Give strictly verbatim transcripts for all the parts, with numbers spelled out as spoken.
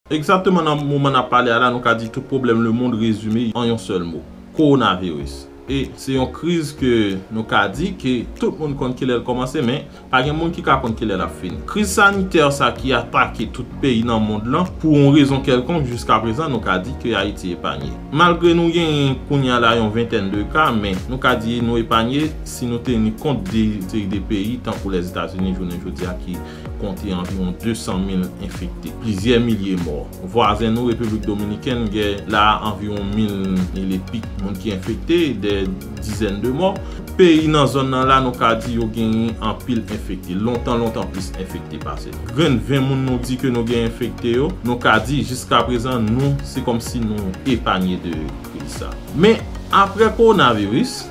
Egzakteman nan moman n ap pale a la, nou ka di tout pwoblèm lemonn rezime an yon sèl mo, kowonaviris. E se yon kriz ke nou ka di ke tout moun konn kilè l kòmanse, men pa gen moun ki ka konn kilè l ap fini. Kriz sanitè sa ki atake tout peyi nan mond lan, pou yon rezon kèlkonk, jiskaprezan, nou ka di ke Ayiti epanye. Malgre nou genyen kounye a la yon ventèn de ka, men nou ka di nou epanye si nou teni kont de seri de peyi, tankou Lèzetazini, jounen jodi a, ki konte anviwon de san mil enfekte, plizyè milye mò. Vwazen nou, Repiblik Dominikèn, gen la anviwon mil, mil epi moun ki enfekte, dè dizèn de mò. Peyi nan zòn nan la, nou ka di yo genyen anpil enfekte, lontan, lontan plis enfekte pase nou. Grenn ven moun nou di ke nou gen enfekte yo, nou ka di jiskaprezan, nou, se kòmsi nou epanye de kriz sa. Men, apre kowonaviris,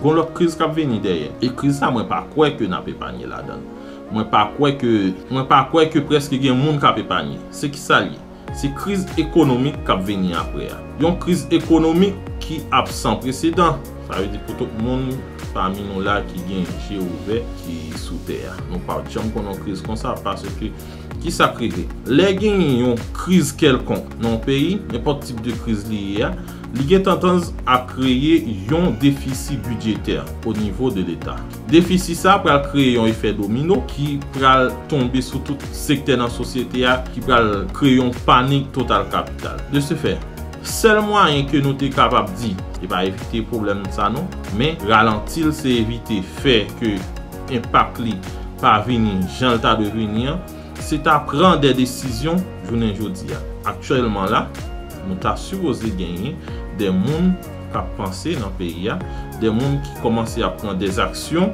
gon lòt kriz k ap vini dèyè. E kriz sa, mwen pa kwè ke n ap epanye ladan l. Mwen pa kwè ke, mwen pa kwè ke prèske gen moun k ap epanye. Se ki sa l ye? Se kriz ekonomik k ap vini apre a. Yon kriz ekonomik ki ap san presedan. Sa vle di pou tout moun pami nou la ki gen je ouvè, ki sou tè a. Nou pa t janm konn yon kriz konsa, paske ki sa k rive? Lè genyen yon kriz kèlkonk nan yon peyi, nenpòt tip de kriz li ye a, li gen tandans a kreye yon defisi bidjetè o nivo de Leta. Defisi sa pral kreye yon efè domino ki pral tonbe sou tout sektè nan sosyete a, ki pral kreye yon panik total kapital. De ce fait, sèl mwayen ke nou te kapab di, se pa evite pwoblèm sa non, men ralanti l, se evite fè ke enpak li pa vini jan l ta dwe vini an, se ta pran de desizyon jounen jodi a. Aktyèlman la, nou ta sipoze genyen de moun k ap panse nan peyi a, de moun ki kòmanse ap pran de aksyon,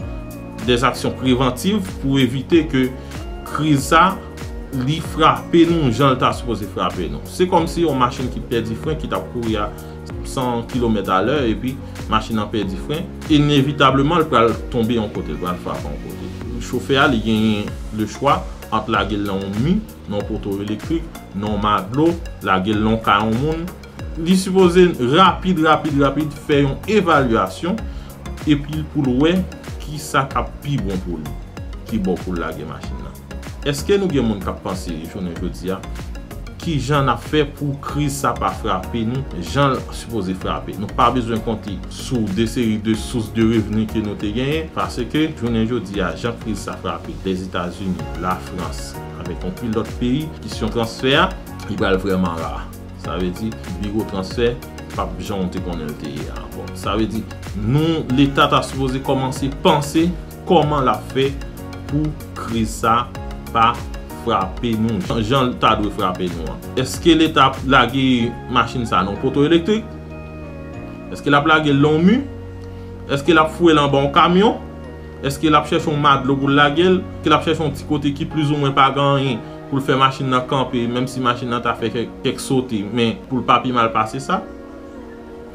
de aksyon prevantiv pou evite ke kriz sa li frape nou jan l ta sipoze frape nou. Se kòmsi yon machin ki pèdi fren, ki t ap kouri a san kilomèt a lè, epi machin nan pèdi fren, inevitableman, l pral tonbe yon kote, l pral frape yon kote. Chofè a, li genyen le chwa ant lage l nan yon mi, nan yon poto elektrik, nan yon madlo, lage l nan yon kay yon moun. Li sipoze rapid, rapid, rapid, fè yon evalyasyon, epi pou l wè ki sa k ap pi bon pou li, ki bò pou l lage machin nan. Èske nou gen moun k ap panse jounen jodi a, ki jan n ap fè pou kriz sa pa frape nou jan l sipoze frape? Nou pa bezwen konte sou de seri de sous de revni ke nou te genyen, paske jounen jodi a, jan kriz sa frape Lèzetazini, Lafrans, avèk yon pil lòt peyi, kesyon transfè a, li pral vrèman ra. Sa vle di, biwo transfè p ap jan w te konnen l te ye a ankò. Sa vle di, nou, Leta ta sipoze kòmanse panse kòman l ap fè pou kriz sa pa frape nou jan, jan l ta dwe frape nou an. Èske Leta ap lage machin sa nan yon poto elektrik? Èske l ap lage l nan yon mi? Èske l ap foure l anba yon kamyon? Èske l ap chèche yon madlo pou l lage l? Èske l ap chèche yon ti kote ki plizoumwen pa gen anyen pou l fè machin nan kanpe, menm si machin nan ta fè kèk, kèk sote, men pou l pa pi mal pase sa?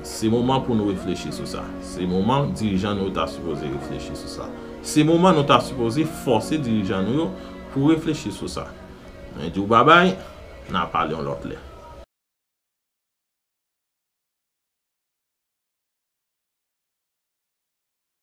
Se moman pou nou reflechi sou sa. Se moman dirijan nou yo ta sipoze reflechi sou sa. Se moman nou ta sipoze fòse dirijan nou yo pou reflechi sou sa. Mwen di w babay, n a pale yon lòt lè.